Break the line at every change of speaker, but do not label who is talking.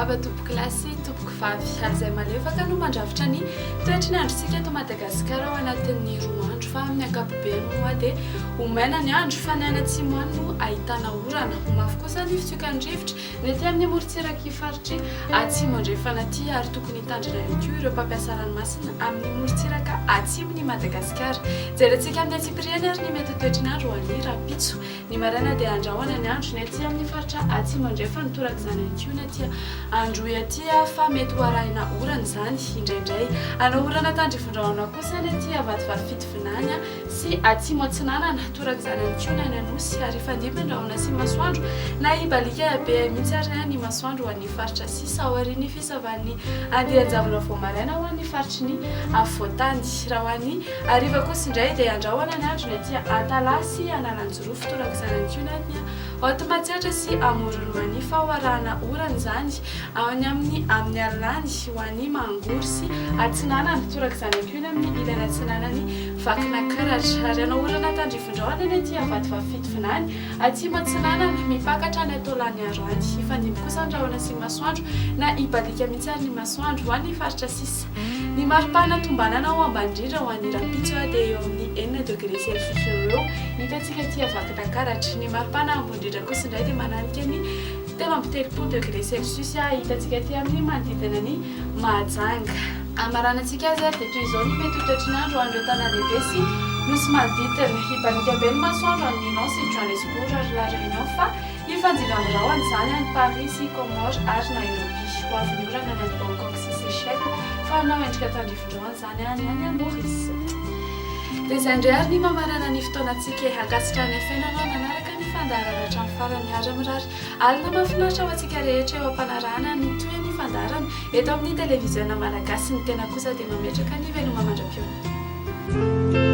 Miarahaba tompoko lahy sy tompoko vavy. Alizay malefaka no mandrafitra ny toetry ny androntsika eto Madagasikara ao anatin'ny roa andro fa amin'ny ankapobeny moa dia ho maina ny andro fa ny any atsimo any no ahitana orana. Ho mafy kosa ny fitsokan'ny rivotra ny aty amin'ny morontsirak'i faritr'i Atsimo Andrefana aty ary tokony hitandrina ihany koa ireo mpampiasa ranomasina amin'ny morontsiraka atsimon'i Madagasikara. Jerentsika amin'ny antsipiriany ary ny mety ho toetry ny andro ho an'ny rahampitso. Ny maraina dia andrahona ny andro ny aty amin'ny faritra Atsimo Andrefana, torak'izany ihany koa ny aty Androy aty fa mety ho arahina orana izany indraindray. Hanao orana tandrifin-drahona kosa ny aty Vatovavy Fitovinany sy Atsimo Atsinanana, torak'izany ihany koa ny any Anosy ary hifandimby ny rahona sy ny masoandro na hibaliaka be mihitsy ary ny masoandro ho an'ny faritra sisa aorian'ny fisavan'ny andian-javona vao maraina ho an'ny faritry ny afovoan-tany. Raha ho an'ny hariva kosa indray dia andrahona ny andro ny aty Antalaha sy Analanjirofo, torak'izany ihany koa ny any Haute Matsiatra sy Amoron'i Mania fa ho arahana orana izany any amin'ny amin'ny alina any ho an'i Mahangory sy Atsinanana, torak'izany ihany koa ny amin'ny ilany atsinanan'i Vakinakaratra. Ary hanao orana tandrifin-drahona ny aty Vatovavy Fitovinany, Atsimo Atsinanana, mipaka hatrany Taolagnaro any. Hifandimby kosa ny rahona sy ny masoandro na hibaliaka mihitsy ary ny masoandro ho an'ny faritra sisa. Ny maripana tombanana ho ambany indrindra ho an'ny rahampitso dia eo amin'ny enina degré celsius eo ho eo, hitantsika aty Vakinankaratra. Ny maripana ambony indrindra kosa indray dia mananika ny 33 degré celsius, hitantsika aty amin'ny manodidina ny Mahajanga. Hamaranantsika azy ary dia toy izao ny mety ho toetry ny andro ho an'ireo tanàn-dehibe sy nosy manodidina. Hibaliaka be ny masoandro any Milan sy Johannesburg ary La Réunion fa hifandimby amin'ny rahona izany any Paris sy Comores ary Nairobi. Ho avy ny orana ny any Bangkok sy Seychelles fa hanao endrika tandrifin-drahona izany any any Maurice. Dia izay indray ary ny mamarana ny fotoanantsika e. Ankasitrahanay feno anao nanaraka ny fandaharana hatramin'ny farany ary mirary Alina mahafinaritra ho antsika rehetra eo am-panarahana ny tohin'ny fandaharana eto amin'ny Televiziona Malagasy. Ny tena kosa dia mametraka ny veloma mandra-pihaona.